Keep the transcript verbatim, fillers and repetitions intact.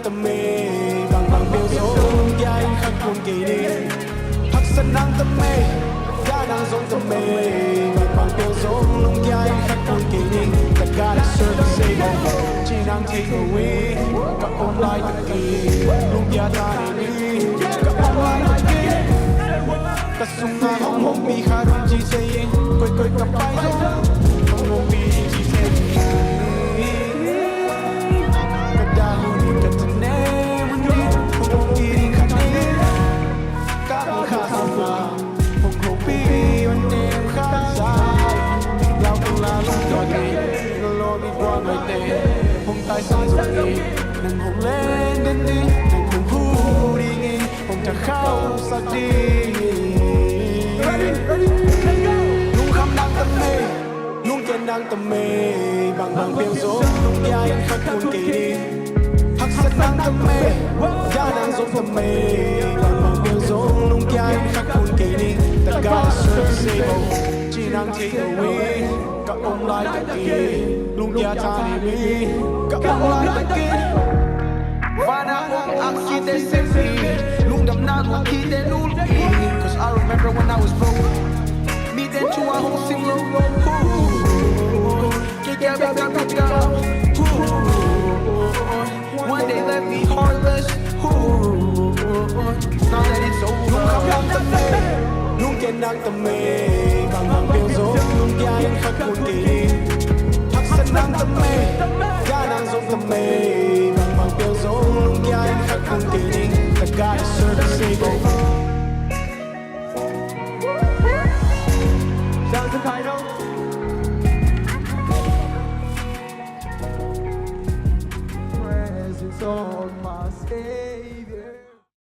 Tame, bangbang peuh zong lungkia in khat kun kei ni. Haksat nang tame, da nang zong tame, bangbang peuh zong lungkia in khat kun kei ni. Taka le sir ka sei bang ci nang thei ko we. Ka om lai taki lungkia ta ni, ka om lai taki. Ka sung a hong hong pi kha rung ci sei, koi koi ka pai zong hong hong pi ci sei. Ka da hu ni ka tane mun ni hong hong pi kha ni. Ka hong kha sung a hong hong pi hong nem kha sa. Lau kong la lung tua ni, na lo mi kua mai te hong tai sang zong ni. Nang hong len den ni, nang hong hu ding ni. Hong ta khauh sak ding. Lungkham nang tame, lungkiat nang tame, bangbang peuh zong lungkia in khat kun kei ni. Haksat nang tame, da nang zong tame, bangbang peuh zong lungkia in khat kun kei ni. Taka le sir ka sei bang ci nang thei ko we. Ka om lai taki lungkia ta ni mi. Ka om lai taki. Vana om ak si te sem mi. Lungdam na lung ki te lul ki. 'Cause I remember when I was broke. Mi den tu a hong sing lo. Ki kia bia bia bia. One day left me heartless. Now that it's over. Lungkham nang tame, lungkiat nang tame, bangbang peuh zong lungkia in khat kun kei ni. Haksat nang tame, da nang zong tame, bangbang peuh zong lungkia in khat kun kei ni. Taka le sir ka sei bang